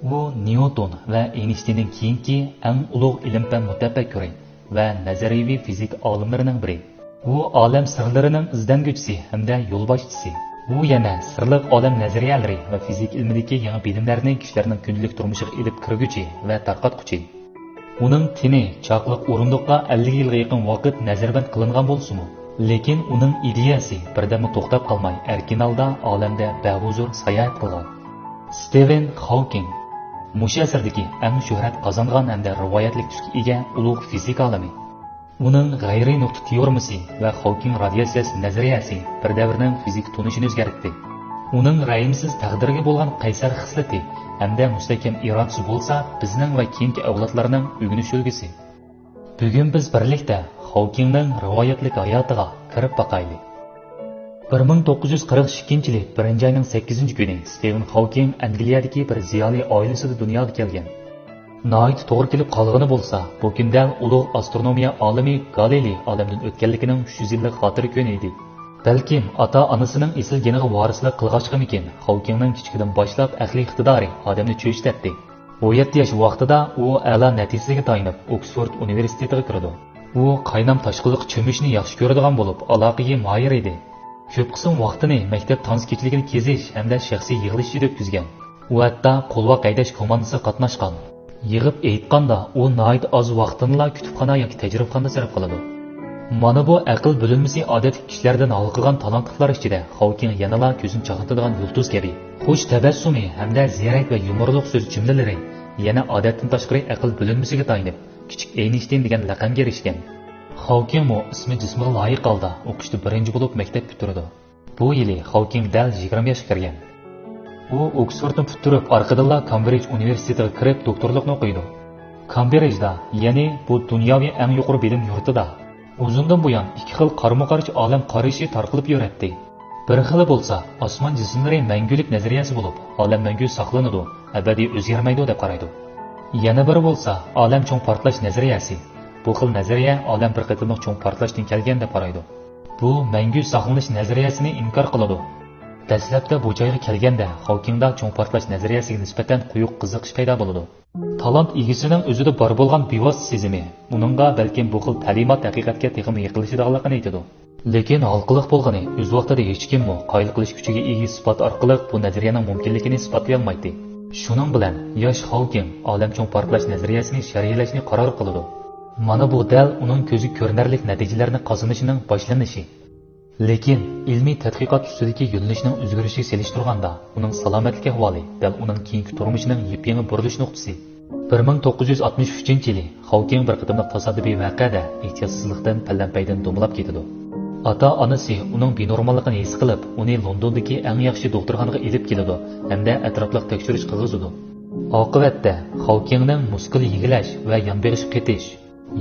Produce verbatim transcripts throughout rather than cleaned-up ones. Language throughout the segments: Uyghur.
ئۇ نيۇتون ۋە ئېينشتىيندىن كېيىنكى ئەڭ ئۇلۇغ ئىلىم-پەن مۇتەپەككۇرى ۋە نەزەرىيىۋى فىزىكا ئالىملىرىنىڭ بىرى. ئۇ ئالەم سىرلىرىنىڭ ئىزدەنگۈچىسى ھەمدە يولباشچىسى. ئۇ يەنە سىرلىق ئالەم نەزەرىيەلىرى ۋە فىزىكا ئىلمىدىكى يېڭى بىلىملەرنى كىشىلەرنىڭ كۈندىلىك تۇرمۇشىغا ئېلىپ كىرگۈچى ۋە تارقاتقۇچى. ئۇنىڭ تېنى چاقلىق ئورۇندۇققا ئەللىك يىلغا يېقىن ۋاقىت نەزەربەند قىلىنغان بولسىمۇ، لېكىن ئۇنىڭ ئىدىيەسى بىردەممۇ توختاپ قالماي، ئەركىن ھالدا ئالەمدە بەھۇزۇر ساياھەت قىلغان. ستىۋېن خاۋكىڭ مۇشۇ ئەسىردىكى ئەڭ شۆھرەت قازانغان ھەمدە رىۋايەتلىك تۈسكە ئىگە ئۇلۇغ فىزىكا ئالىمى. ئۇنىڭ غەيرىي نۇقتا تېئورېمىسى ۋە خاۋكىڭ رادىياتسىيەسى نەزەرىيەسى بىر دەۋرنىڭ فىزىكا تونۇشىنى ئۆزگەرتتى. ئۇنىڭ رەھىمسىز تەقدىرىگە بولغان قەيسەر خىسلىتى ھەمدە مۇستەھكەم ئىرادىسى بولسا بىزنىڭ ۋە كېيىنكى ئەۋلادلارنىڭ ئۆگىنىش ئۈلگىسى. بۈگۈن بىز بىرلىكتە خاۋكىڭنىڭ رىۋايەتلىك ھاياتىغا كىرىپ باقايلى. بىر مىڭ توققۇز يۈز قىرىق ئىككىنچى يىلى بىرىنچى ئاينىڭ سەككىزىنچى كۈنى ستىۋېن خاۋكىڭ ئەنگلىيەدىكى بىر زىيالىي ئائىلىسىدە دۇنياغا كەلگەن. ناھايىتى توغرا كېلىپ قالغىنى بولسا، بۇ كۈن دەل ئۇلۇغ ئاسترونومىيە ئالىمى گالىلېي ئالەمدىن ئۆتكەنلىكىنىڭ ئۈچ يۈز يىللىق خاتىرە كۈنى ئىدى. بەلكىم ئاتا-ئانىسىنىڭ ئېسىل گېنىغا ۋارىسلىق قىلغاچقىمىكىن، خاۋكىڭنىڭ كىچىكىدىن باشلاپ ئەقلىي ئىقتىدارى ئادەمنى چۆچۈتەتتى. ئون يەتتە ياش ۋاقتىدا ئۇ ئەلا نەتىجىسىگە تايىنىپ، ئوكسفورد ئۇنىۋېرسىتېتىغا كىرىدۇ. ئۇ قاينام تاشقىنلىققا چۆمۈشنى ياخشى كۆرىدىغان بولۇپ، ئالاقىگە ماھىر ئىدى. كۆپ قىسىم ۋاقتىنى مەكتەپ تانسا كېچىلىكىنى كېزىش ھەمدە شەخسىي يىغىلىش ئىچىدە ئۆتكۈزگەن. ئۇ ھەتتا قولۋاق ھەيدەش كوماندىسىغا قاتناشقان. يىغىپ ئېيتقاندا، ئۇ ناھايىتى ئاز ۋاقتىنىلا كۇتۇپخانا ياكى تەجرىبىخانىدا سەرپ قىلىدۇ. مانا بۇ ئەقىل بۆلۈنمىسى ئادەتتىكى كىشىلەردىن ھالقىغان تالانتلىقلار ئىچىدە خاۋكىڭ يەنىلا كۆزنى چاقنىتىدىغان يۇلتۇز كەبى. خۇش تەبەسسۇمى ھەمدە زېرەك ۋە يۇمۇرلۇق سۆز جۈملىلىرى يەنە ئادەتتىن تاشقىرى ئەقىل بۆلۈنمىسىگە تايىنىپ، كىچىك ئەينشتىين دېگەن لەقەمگە ئېرىشكەن. خاۋكىڭمۇ ئىسمى جىسمىغا لايىق ھالدا ئوقۇشتا بىرىنچى بولۇپ مەكتەپ پۈتتۈرىدۇ. بۇ يىلى خاۋكىڭ دەل يىگىرمە ياشقا كىرگەن. ئۇ ئوكسفوردنى پۈتتۈرۈپ، ئارقىدىنلا كامبرىج ئۇنىۋېرسىتېتىغا كىرىپ دوكتورلۇقنى ئوقۇيدۇ. كامبرىجدا، يەنى بۇ دۇنياۋى ئەڭ يۇقىرى بىلىم يۇرتىدا ئۇزۇندىن بۇيان ئىككى خىل قارىمۇ-قارشى ئالەم قارىشى تارقىلىپ يۈرەتتى. بىر خىلى بولسا ئاسمان جىسىملىرى مەڭگۈلۈك نەزەرىيەسى بولۇپ، ئالەم مەڭگۈ ساقلىنىدۇ، ئەبەدىي ئۆزگەرمەيدۇ دەپ قارايدۇ. يەنە بىرى بولسا ئالەم چوڭ پارتلاش نەزەرىيەسى. بۇ خىل نەزەرىيە ئالەم بىر قېتىملىق چوڭ پارتلاشتىن كەلگەن دەپ قارايدۇ. بۇ مەڭگۈ ساقلىنىش نەزەرىيەسىنى ئىنكار قىلىدۇ. دەسلەپتە بۇ جايغا كەلگەندە خاۋكىڭدا چوڭ پارتلاش نەزەرىيەسىگە نىسبەتەن قويۇق قىزىقىش پەيدا بولىدۇ. تالانت ئىگىسىنىڭ ئۆزىدە بار بولغان بىۋاسىتە سېزىمى ئۇنىڭغا بەلكىم بۇ خىل تەلىمات ھەقىقەتكە تېخىمۇ يېقىنلىشىدىغانلىقىنى ئېيتىدۇ. لېكىن ھالقىلىق بولغىنى ئۆز ۋاقتىدا ھېچكىممۇ قايىل قىلىش كۈچىگە ئىگە ئىسپات ئارقىلىق بۇ نەزەرىيەنىڭ مۇمكىنلىكىنى ئىسپاتلىيالمايتتى. شۇنىڭ بىلەن ياش خاۋكىڭ ئالەم چوڭ پارتلاش نەزەرىيەسىنى شەرھلەشنى قارار قىلىدۇ. مانا بۇ دەل ئۇنىڭ كۆزگە كۆرۈنەرلىك نەتىجىلەرنى قازىنىشىنىڭ باشلىنىشى. لېكىن ئىلمىي تەتقىقات ئۈستىدىكى يۆنىلىشنىڭ ئۆزگىرىشىگە سېلىشتۇرغاندا، ئۇنىڭ سالامەتلىك ئەھۋالى دەل ئۇنىڭ كېيىنكى تۇرمۇشىنىڭ يېپيېڭى بۇرۇلۇش نۇقتىسى. بىر مىڭ توققۇز يۈز ئاتمىش ئۈچىنچى يىلى خاۋكىڭ بىر قېتىملىق تاسادىپىي ۋەقەدە ئېھتىياتسىزلىقتىن پەلەمپەيدىن دومىلاپ كېتىدۇ. ئاتا-ئانىسى ئۇنىڭ بىنورماللىقىنى ھېس قىلىپ، ئۇنى لوندوندىكى ئەڭ ياخشى دوختۇرخانىغا ئېلىپ كېلىدۇ ھەمدە ئەتراپلىق تەكشۈرۈش قىلغۇزىدۇ. ئاقىۋەتتە، خاۋكىڭنىڭ مۇسكۇل يېگىلەش ۋە يان بېغىشى قېتىش،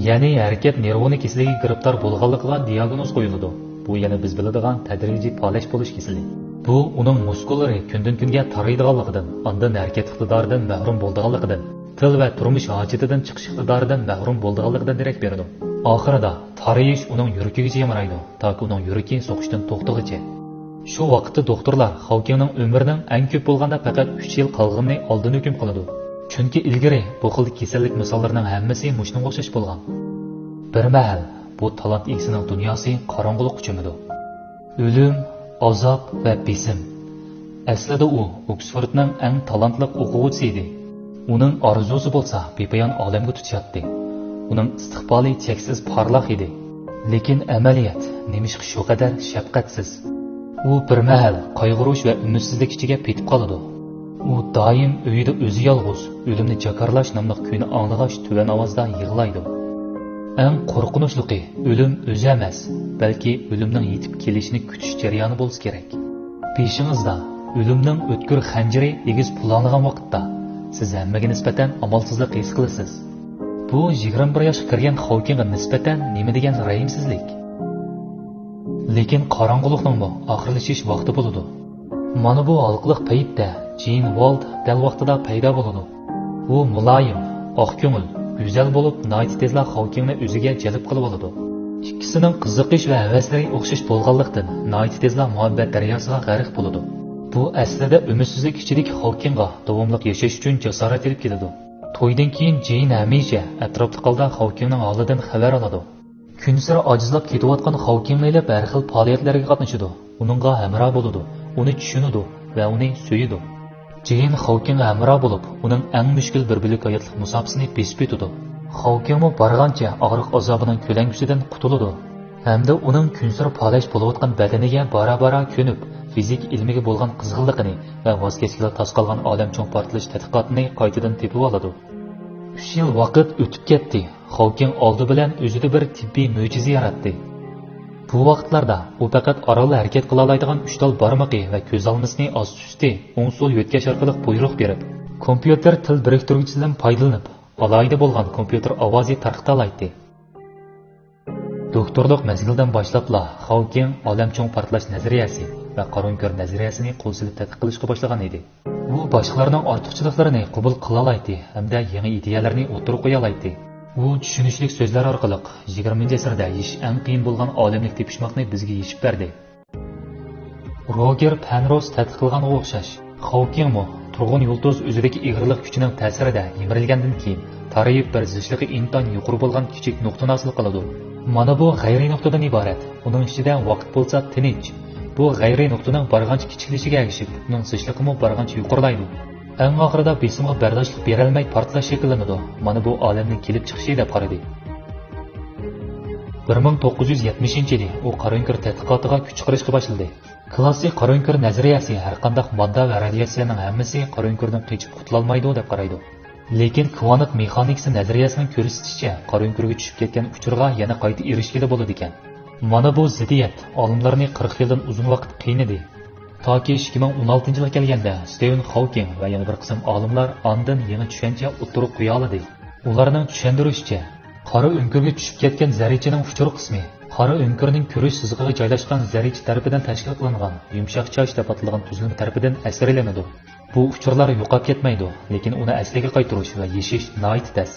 يەنى ھەرىكەت نېرۋىنى كېسىلىگە گىرىپتار بولغانلىقىغا دىياگنوز قويۇلىدۇ. بۇ يەنە بىز بىلىدىغان تەدرىجىي پالەچ بولۇش كېسىلى. بۇ ئۇنىڭ مۇسكۇللىرى كۈندىن-كۈنگە تارىيىدىغانلىقىدىن، ئاندىن ھەرىكەت ئىقتىدارىدىن مەھرۇم بولىدىغانلىقىدىن، تىل ۋە تۇرمۇش ھاجىتىدىن چىقىش ئىقتىدارىدىن مەھرۇم بولىدىغانلىقىدىن دېرەك بېرىدۇ. ئاخىرىدا تارىيىش ئۇنىڭ يۈرىكىگىچە يامرايدۇ، تاكى ئۇنىڭ يۈرىكى سوقۇشتىن توختىغىچە. شۇ ۋاقىتتا دوختۇرلار خاۋكىڭنىڭ ئۆمرىنىڭ ئەڭ كۆپ بولغاندا پەقەت ئۈچ يىل قالغىنىنى ئالدىن ھۆكۈم قىلىدۇ. چۈنكى ئىلگىرى بۇ خىل كېسەللىك مىساللىرىنىڭ ھەممىسى مۇشۇنىڭغا ئوخشاش بولغان. بىر مەھەل بۇ تالانت ئىگىسىنىڭ دۇنياسى قاراڭغۇلۇققا چۆمىدۇ. ئۆلۈم، ئازاب ۋە بېسىم. ئەسلىدە ئۇ ئوكسفوردنىڭ ئەڭ تالانتلىق ئوقۇغۇچىسى ئىدى. ئۇنىڭ ئارزۇسى بولسا بىپايان ئالەمگە تۇتىشاتتى. ئۇنىڭ ئىستىقبالى چەكسىز پارلاق ئىدى. لېكىن ئەمەلىيەت نېمىشقا شۇ قەدەر شەپقەتسىز؟ ئۇ بىر مەھەل قايغۇرۇش ۋە ئۈمىدسىزلىك ئىچىگە پېتىپ قالىدۇ. ئۇ دائىم ئۆيىدە ئۆزى يالغۇز ئۆلۈمنى جاكارلاش ناملىق كۈينى ئاڭلىغاچ تۆۋەن ئاۋازدا يىغلايدۇ. ئەڭ قورقۇنچلۇقى ئۆلۈم ئۆزى ئەمەس، بەلكى ئۆلۈمنىڭ يېتىپ كېلىشىنى كۈتۈش جەريانى بولسا كېرەك. بېشىڭىزدا ئۆلۈمنىڭ ئۆتكۈر خەنجىرى ئېگىز پۇلاڭلىغان ۋاقىتتا، سىز ھەممىگە نىسبەتەن ئامالسىزلىق ھېس قىلىسىز. بۇ يىگىرمە بىر ياشقا كىرگەن خاۋكىڭغا نىسبەتەن نېمە دېگەن رەھىمسىزلىك! لېكىن قاراڭغۇلۇقنىڭمۇ ئاخىرلىشىش ۋاقتى بولىدۇ. مانا بۇ ھالقىلىق پەيتتە جېين ۋالد دەل ۋاقتىدا پەيدا بولىدۇ. ئۇ مۇلايىم، ئاق كۆڭۈل، گۈزەل بولۇپ، ناھايىتى تېزلا خاۋكىڭنى ئۆزىگە جەلپ قىلىۋالىدۇ. ئىككىسىنىڭ قىزىقىش ۋە ھەۋەسلىرى ئوخشاش بولغانلىقتىن، ناھايىتى تېزلا مۇھەببەت دەرياسىغا غەرق بولىدۇ. بۇ ئەسلىدە ئۈمىدسىزلىك ئىچىدىكى خاۋكىڭغا داۋاملىق ياشاش ئۈچۈن جاسارەت ئېلىپ كېلىدۇ. تويدىن كېيىن جېين ھەمىشە ئەتراپلىق ھالدا خاۋكىڭنىڭ ھالىدىن خەۋەر ئالىدۇ. كۈنسېرى ئاجىزلاپ كېتىۋاتقان خاۋكىڭنى ئېلىپ ھەر خىل پائالىيەتلەرگە قاتنىشىدۇ، ئۇنىڭغا ھەمراھ بولىدۇ، ئۇنى چۈشىنىدۇ ۋە ئۈنى سۆيىدۇ. جېين خاۋكىڭغا ھەمراھ بولۇپ، ئۇنىڭ ئەڭ مۈشكۈل بىر بۆلەك ھاياتلىق مۇساپىسىنى بېسىپ ئۆتىدۇ. خاۋكىڭمۇ بارغانچە ئاغرىق ئازابىنىڭ كۆلەڭگىسىدىن قۇتۇلىدۇ ھەمدە ئۇنىڭ كۈنسېرى پالەچ بولۇۋاتقان بەدىنىگە بارا-بارا كۆنۈپ، فىزىك ئىلمىگە بولغان قىزغىنلىقىنى ۋە ۋاز كەچكىلى تاس قالغان ئالەمچوڭ پارتلاش تەتقىقاتىنى قايتىدىن تېپىۋالىدۇ. ئۈچ يىل ۋاقىت ئۆتۈپ كەتتى. خاۋكىڭ ئالدى بىلەن ئۆزىدە بىر تېببىي مۆجىزە ياراتتى. بۇ ۋاقىتلاردا ئۇ پەقەت ئارانلا ھەرىكەت قىلالايدىغان ئۈچ تال بارمىقى ۋە كۆز ئالمىسىنى ئاز تۈزۈتتى، ئوڭ-سول يۆتكەش ئارقىلىق بۇيرۇق بېرىپ، كومپيۇتېر تىل بىرىكتۈرگۈچىدىن پايدىلىنىپ، ئالاھىدە بولغان كومپيۇتېر ئاۋازى تارقىتالايتتى. دوكتورلۇق مەزگىلىدىن باشلاپلا خاۋكىڭ ئالەمچوڭ پارتلاش نەزەرىيەسى ۋە قارا ئۆڭكۈر نەزەرىيەسىنى قول سېلىپ تەتقىق قىلىشقا باشلىغان ئىدى. ئۇ باشقىلارنىڭ ئارتۇقچىلىقلىرىنى قوبۇل قىلالايتتى ھەمدە يېڭى ئىدىيەلەرنى ئوتتۇرىغا قويالايتتى. ئۇ چۈشىنىشلىك سۆزلەر ئارقىلىق يىگىرمىنچى ئەسىردە يېشىش ئەڭ قىيىن بولغان ئالەملىك تېپىشماقنى بىزگە يېشىپ بەردى. روگېر پەنروز تەتقىق قىلغانغا ئوخشاش، خاۋكىڭمۇ تۇرغۇن يۇلتۇز ئۆزىدىكى ئېغىرلىق كۈچىنىڭ تەسىرىدە يىمىرىلگەندىن كېيىن، تارىيىپ بىر زىچلىقى ئىنتايىن يۇقىرى بولغان كىچىك نۇقتىنى ھاسىل قىلىدۇ. مانا بۇ غەيرىي نۇقتىدىن ئىبارەت. ئۇنىڭ ئىچىدە ۋاقىت بولسا تىنچ. بۇ غەيرىي نۇقتىنىڭ بارغانچە كىچىكلىشىگە ئەگىشىپ، ئۇنىڭ زىچلىقىمۇ بارغانچە يۇقىرىلايدۇ. ئەڭ ئاخىرىدا بېسىمغا بەرداشلىق بېرەلمەي پارتلاش شەكىللىنىدۇ. مانا بۇ ئالەمنىڭ كېلىپ چىقىشى دەپ قارىدى. بىر مىڭ توققۇز يۈز يەتمىشىنچى يىلى ئۇ قارا ئۆڭكۈر تەتقىقاتىغا كۈچ چىقىرىشقا باشلىدى. كلاسسىك قارا ئۆڭكۈر نەزەرىيەسى ھەرقانداق ماددا ۋە رادىياتسىيەنىڭ ھەممىسى قارا ئۆڭكۈردىن قېچىپ قۇتۇلالمايدۇ دەپ قارايدۇ. لېكىن كۋانت مېخانىكىسى نەزەرىيەسىنىڭ كۆرسىتىشىچە، قارا ئۆڭكۈرگە چۈشۈپ كەتكەن ئۇچۇرغا يەنە قايتا ئېرىشكىلى بولىدىكەن. مانا بۇ زىددىيەت ئالىملارنى قىرىق يىلدىن ئۇزۇن ۋاقىت قىينىدى. تاكى ئىككى مىڭ ئون ئالتىنچى يىلغا كەلگەندە، ستىۋېن خاۋكىڭ ۋە يەنە بىر قىسىم ئالىملار ئاندىن يېڭى چۈشەنچە ئوتتۇرىغا قويالىدى. ئۇلارنىڭ چۈشەندۈرۈشىچە، قارا ئۆڭكۈرگە چۈشۈپ كەتكەن زەررىچىنىڭ ئۇچۇر قىسمى قارا ئۆڭكۈرنىڭ كۆرۈش سىزىقىغا جايلاشقان زەررىچە تەرىپىدىن تەشكىل قىلىنغان يۇمشاق چاچ دەپ ئاتىلىدىغان تۈزۈلمە تەرىپىدىن ئەسەر ئېلىنىدۇ. بۇ ئۇچۇرلار يوقاپ كەتمەيدۇ، لېكىن ئۇنى ئەسلىگە قايتۇرۇش ۋە يېشىش ناھايىتى تەس.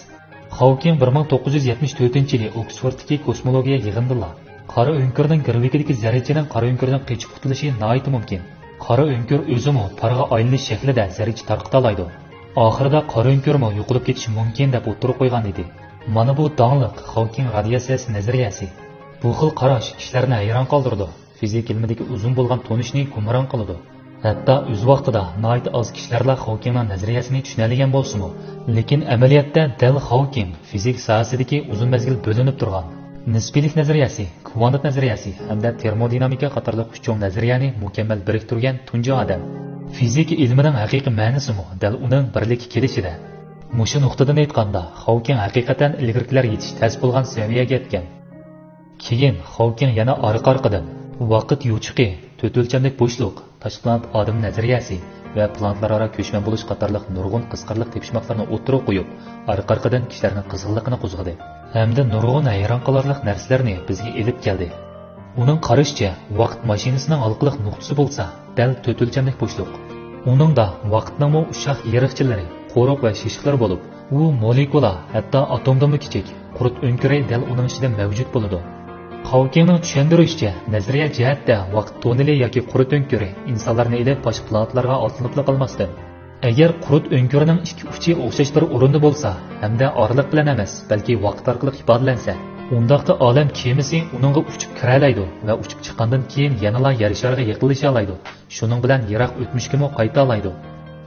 خاۋكىڭ بىر مىڭ توققۇز يۈز يەتمىش تۆتىنچى يىلى ئوكسفوردتىكى كوسمولوگىيە يىغىنىدىلا، قارا ئۆڭكۈرنىڭ گىرۋىكىدىكى زەررىچىنىڭ قارا ئۆڭكۈردىن قېچىپ قۇتۇلۇشى ناھايىتى مۇمكىن. قارا ئۆڭكۈر ئۆزىمۇ پارغا ئايلىنىش شەكلىدە زەررىچە تارقىتالايدۇ. ئاخىرىدا قارا ئۆڭكۈرمۇ يوقىلىپ كېتىشى مۇمكىن دەپ ئوتتۇرىغا قويغان ئىدى. مانا بۇ داڭلىق خاۋكىڭ رادىياتسىيەسى نەزەرىيەسى. بۇ خىل قاراش كىشىلەرنى ھەيران قالدۇرىدۇ. فىزىكا ئىلمىدىكى ئۇزۇن بولغان تونۇشنى گۇمران قىلىدۇ. ھەتتا ئۆز ۋاقتىدا ناھايىتى ئاز كىشىلەرلا خاۋكىڭنىڭ نەزەرىيەسىنى چۈشىنەلىگەن بولسىمۇ، لېكىن ئەمەلىيەتتە دەل خاۋكىڭ فىزىكا ساھەسىدىكى ئۇزۇن مەزگىل بۆلۈنۈپ تۇرغان نىسپىيلىك نەزەرىيەسى، كۋانت نەزەرىيەسى ھەمدە تېرمودىنامىكا قاتارلىق ئۈچ چوڭ نەزەرىيەنى مۇكەممەل بىرىكتۈرگەن تۇنجى ئادەم. فىزىكا ئىلمىنىڭ ھەقىقىي مەنىسىمۇ دەل ئۇنىڭ بىرلىككە كېلىشىدە. مۇشۇ نۇقتىدىن ئېيتقاندا، خاۋكىڭ ھەقىقەتەن ئىلگىرىكىلەر يېتىش تەس بولغان سەۋىيەگە يەتكەن. كېيىن خاۋكىڭ يەنە ئارقا-ئارقىدىن ۋاقىت يوچۇقى، تۆت ئۆلچەملىك بوشلۇق، تاشقى پلانېت ئادەم نەزەرىيەسى ۋە پلانېتلار ئارا كۆچمەن بولۇش قاتارلىق نۇرغۇن قىزىقارلىق تېپىشماقلارنى ئوتتۇرىغا قويۇپ، ئارقا-ئارقىدىن كىشىلەرنىڭ قىزغىنلىقىنى قوزغىدى ھەمدە نۇرغۇن ھەيران قالارلىق نەرسىلەرنى بىزگە ئېلىپ كەلدى. ئۇنىڭ قارىشىچە، ۋاقىت ماشىنىسىنىڭ ھالقىلىق نۇقتىسى بولسا دەل تۆت ئۆلچەملىك بوشلۇق. ئۇنىڭدا ۋاقىتنىڭمۇ ئۇششاق يېرىقچىلىرى، قورۇق ۋە شىشىقلىرى بولۇپ، ئۇ مولېكۇلا، ھەتتا ئاتومدىنمۇ كىچىك قۇرت ئۆڭكۈرى دەل ئۇنىڭ ئىچىدە مەۋجۇت بولىدۇ. خاۋكىڭنىڭ چۈشەندۈرۈشىچە، نەزەرىيە جەھەتتە ۋاقىت توننېلى ياكى قۇرت ئۆڭكۈرى ئىنسانلارنى ئېلىپ باشقا پلانېتلارغا ئاتلىنىپلا قالماستىن، ئەگەر قۇرت ئۆڭكۈرىنىڭ ئىككى ئۇچى ئوخشاش بىر ئورۇندا بولسا ھەمدە ئارىلىق بىلەن ئەمەس، بەلكى ۋاقىت ئارقىلىق ئىپادىلەنسە، ئۇنداقتا ئالەم كېمىسى ئۇنىڭغا ئۇچۇپ كىرەلەيدۇ ۋە ئۇچۇپ چىققاندىن كېيىن يەنىلا يەر شارىغا يېقىنلىشالايدۇ. شۇنىڭ بىلەن يىراق ئۆتمۈشكىمۇ قايتالايدۇ.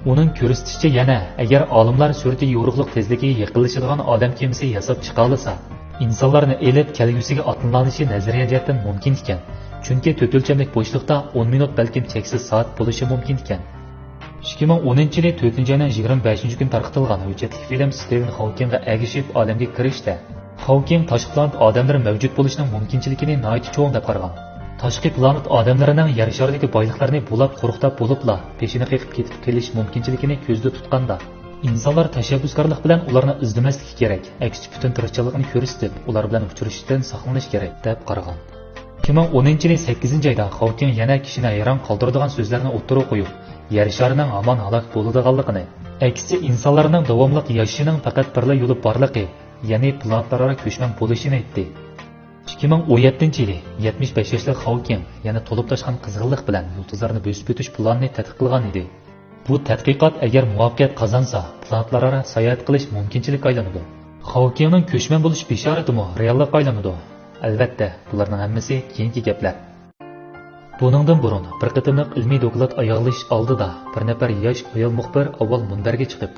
ئۇنىڭ كۆرسىتىشىچە يەنە، ئەگەر ئالىملار سۈرئىتى يورۇقلۇق تېزلىكىگە يېقىنلىشىدىغان ئادەم كېمىسى ياساپ چىقالىسا، ئىنسانلارنى ئېلىپ كەلگۈسىگە ئاتلىنالىشى نەزەرىيە جەھەتتىن مۇمكىن ئىكەن. چۈنكى تۆت ئۆلچەملىك بوشلۇقتا ئون مىنۇت بەلكىم چەكسىز سائەت بولۇشى مۇمكىن ئىكەن. ئىككى مىڭ ئونىنچى يىلى تۆتىنچى ئاينىڭ يىگىرمە بەشىنچى كۈنى تارقىتىلغان ھۆججەتلىك فىلىم ستىۋېن خاۋكىڭغا ئەگىشىپ ئالەمگە كىرىشتە، خاۋكىڭ تاشقى پلانېت ئادەملىرى مەۋجۇت بولۇشىنىڭ مۇمكىنچىلىكىنى ناھايىتى چوڭ دەپ قارىغان. تاشقى پلانېت ئادەملىرىنىڭ يەر شارىدىكى بايلىقلارنى بۇلاپ قۇرۇقلاپ بولۇپلا، پېشىنى قېقىپ كېتىپ قېلىش مۇمكىنچىلىكىنى كۆزدە تۇتقاندا، ئىنسانلار تەشەببۇسكارلىق بىلەن ئۇلارنى ئىزدىمەسلىكى كېرەك، ئەكسىچە پۈتۈن تىرىشچانلىقىنى كۆرسىتىپ، ئۇلار بىلەن ئۇچرىشىشتىن ساقلىنىش كېرەك، دەپ قارىغان. ئىككى مىڭ ئونىنچى يىلى سەككىزىنچى ئايدا خاۋكىڭ يەنە كىشىنى ھەيران قالدۇرىدىغان سۆزلەرنى ئوتتۇرىغا قويۇپ، يەر شارىنىڭ ھامان ھالاك بولىدىغانلىقىنى، ئەكسىچە ئىنسانلارنىڭ داۋاملىق ياشىشىنىڭ پەقەت بىرلا يولى بارلىقى، يەنى پلانېتلار ئارا كۆچمەن بولۇشىنى ئېيتتى. ئىككى مىڭ ئون يەتتىنچى يىلى يەتمىش بەش ياشلىق خاۋ كىڭ يەنە تولۇپ تاشقان قىزغىنلىق بىلەن يۇلتۇزلارنى بۆسۈپ ئۆتۈش پىلانىنى تەتقىق قىلغان ئىدى. بۇ تەتقىقات ئەگەر مۇۋەپپەقىيەت قازانسا، پلانېتلارئارا ساياھەت قىلىش مۇمكىنچىلىككە ئايلىنىدۇ. خاۋ كىڭنىڭ كۆچمەن بولۇش بېشارىتىمۇ رېئاللىققا ئايلىنىدۇ. ئەلۋەتتە، بۇلارنىڭ ھەممىسى كېيىنكى گەپلەر. بۇنىڭدىن بۇرۇن بىر قېتىملىق ئىلمىي دوكلات ئاياغلىشىش ئالدىدا بىر نەپەر ياش ئايال مۇخبىر ئاۋۋال مۇنبەرگە چىقىپ،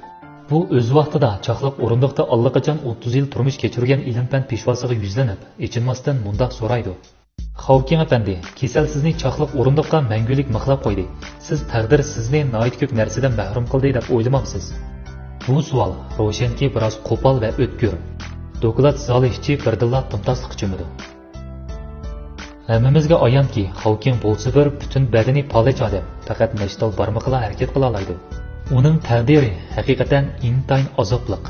بۇ ئۆز ۋاقتىدا چاقلىق ئورۇندۇقتا ئاللىقاچان ئوتتۇز يىل تۇرمۇش كەچۈرگەن ئىلىم-پەن پېشۋاسىغا يۈزلىنىپ، ئېچىنماستىن مۇنداق سورايدۇ: «خاۋ كىڭ ئەپەندى، كېسەل سىزنى چاقلىق ئورۇندۇققا مەڭگۈلۈك مىخلاپ قويدى. سىز تەقدىر سىزنى ناھايىتى كۆپ نەرسىدىن مەھرۇم قىلدى دەپ ئويلىمامسىز؟» بۇ سوئال روشەنكى بىراز قوپال ۋە ئۆتكۈر. دوكلات زالى ئىچى بىردىنلا تىمتاسلىققا چۆمىدۇ. ھەممىمىزگە ئايانكى، خاۋ كىڭ بولسا بىر پۈتۈن بەدىنى پالەچ ئادەم، پەقەت نەشتال بارمىقىلا ھەرىكەت قىلالايدۇ. ئۇنىڭ تەقدىرى ھەقىقەتەن ئىنتايىن ئازابلىق.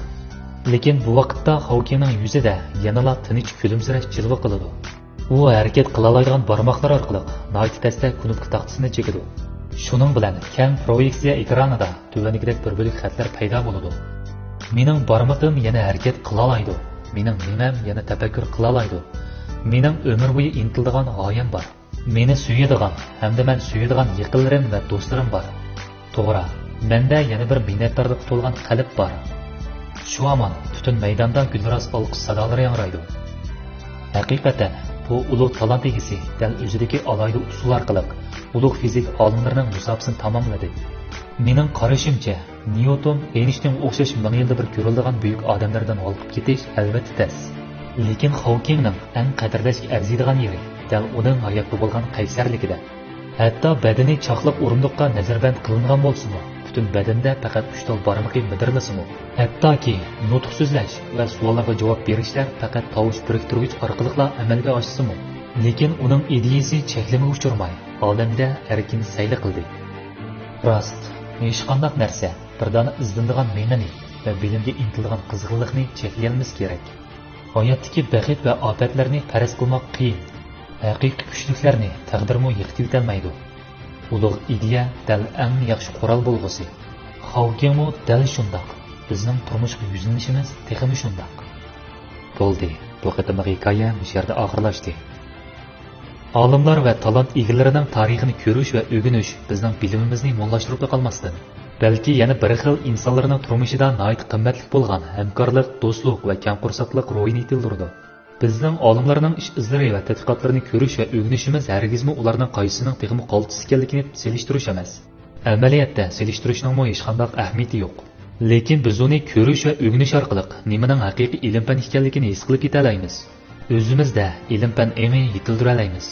لېكىن بۇ ۋاقىتتا خاۋ كىڭنىڭ يۈزىدە يەنىلا تىنچ كۈلۈمسىرەش جىلۋە قىلىدۇ. ئۇ ھەرىكەت قىلالايدىغان بارماقلىرى ئارقىلىق ناھايىتى تەستە كۇنۇپكا تاختىسىنى چېكىدۇ. شۇنىڭ بىلەن كەڭ پرويېكسىيە ئېكرانىدا تۆۋەندىكىدەك بىر بۆلەك خەتلەر پەيدا بولىدۇ. «مېنىڭ بارمىقىم يەنە ھەرىكەت قىلالايدۇ. مېنىڭ نېمەم يەنە تەپەككۇر قىلالايدۇ. مېنىڭ ئۆمۈر بويى ئىنتىلىدىغان غايەم بار. مېنى سۆيىدىغان ھەمدە مەن سۆيىدىغان يېقىنلىرىم ۋە دوستلىرىم بار. توغرا، مەندە يەنە بىر مىننەتدارلىققا تولغان قەلب بار.» شۇ ھامان پۈتۈن مەيداندا گۈلدۈراس ئالقىش سادالىرى ياڭرايدۇ. ھەقىقەتەن، بۇ ئۇلۇغ تالانت ئىگىسى دەل ئۆزىدىكى ئالاھىدە ئۇسۇل ئارقىلىق ئۇلۇغ فىزىك ئالىملىرىنىڭ مۇساپىسىنى تاماملىدى. مېنىڭ قارىشىمچە، نيۇتون، ئېينىشتىينغا ئوخشاش مىڭ يىلدا بىر كۆرۈلىدىغان بۈيۈك ئادەملەردىن ھالقىپ كېتىش ئەلۋەتتە تەس. لېكىن خاۋ كىڭنىڭ ئەڭ قەدىرلەشكە ئەرزىيدىغان يېرى دەل ئۇنىڭ ھاياتقا بولغان قەيسەرلىكىدە. ھەتتا بەدىنى چاقلىق ئورۇندۇققا نەزەربەند قىلىنغان بولسىمۇ، پۈتۈن بەدىنىدە پەقەت ئۈچ تال بارمىقى مىدىرلىسىمۇ، ھەتتاكى نۇتۇق سۆزلەش ۋە سوئاللارغا جاۋاب بېرىشلەر پەقەت تاۋۇش بىرىكتۈرگۈچ ئارقىلىقلا ئەمەلگە ئاشسىمۇ، لېكىن ئۇنىڭ ئىدىيىسى چەكلىمىگە ئۇچرىماي، ئالەمدە ئەركىن سەيلە قىلدى. راست، ھېچقانداق نەرسە بىر دانە ئىزدىنىدىغان مېڭىنى ۋە بىلىمگە ئىنتىلىدىغان قىزغىنلىقنى چەكلىيەلمىسە كېرەك. ھاياتتىكى بەخت ۋە ئاپەتلەرنى پەرەز قىلماق قىيىن. ھەقىقىي كۈچلۈكلەرنى تەقدىرمۇ يىقىتىۋېتەلمەيدۇ. ئۇلۇغ ئىدىيە دەل ئەڭ ياخشى قورال بولغۇسى. خاۋ كىڭمۇ دەل شۇنداق. بىزنىڭ تۇرمۇشقا يۈزلىنىشىمىز تېخىمۇ شۇنداق. بولدى، بۇ قېتىملىق ھېكايە مۇشۇ يەردە ئاخىرلاشتى. ئالىملار ۋە تالانت ئىگىلىرىنىڭ تارىخىنى كۆرۈش ۋە ئۆگىنىش بىزنىڭ بىلىمىمىزنى موللاشتۇرۇپلا قالماستىن، بەلكى يەنە بىر خىل ئىنسانلارنىڭ تۇرمۇشىدا ناھايىتى قىممەتلىك بولغان ھەمكارلىق، دوستلۇق ۋە كەڭ قورساقلىق روھىنى يېتىلدۈرىدۇ. بىزنىڭ ئالىملارنىڭ ئىش ئىزلىرى ۋە تەتقىقاتلىرىنى كۆرۈش ۋە ئۆگىنىشىمىز ھەرگىزمۇ ئۇلارنىڭ قايسىسىنىڭ تېخىمۇ قالتىس ئىكەنلىكىنى سېلىشتۇرۇش ئەمەس. ئەمەلىيەتتە سېلىشتۇرۇشنىڭمۇ ھېچقانداق ئەھمىيىتى يوق. لېكىن بىز ئۇنى كۆرۈش ۋە ئۆگىنىش ئارقىلىق نېمىنىڭ ھەقىقىي ئىلىم-پەن ئىكەنلىكىنى ھېس قىلىپ يېتەلەيمىز. ئۆزىمىزدە ئىلىم-پەن ئېڭى يېتىلدۈرەلەيمىز.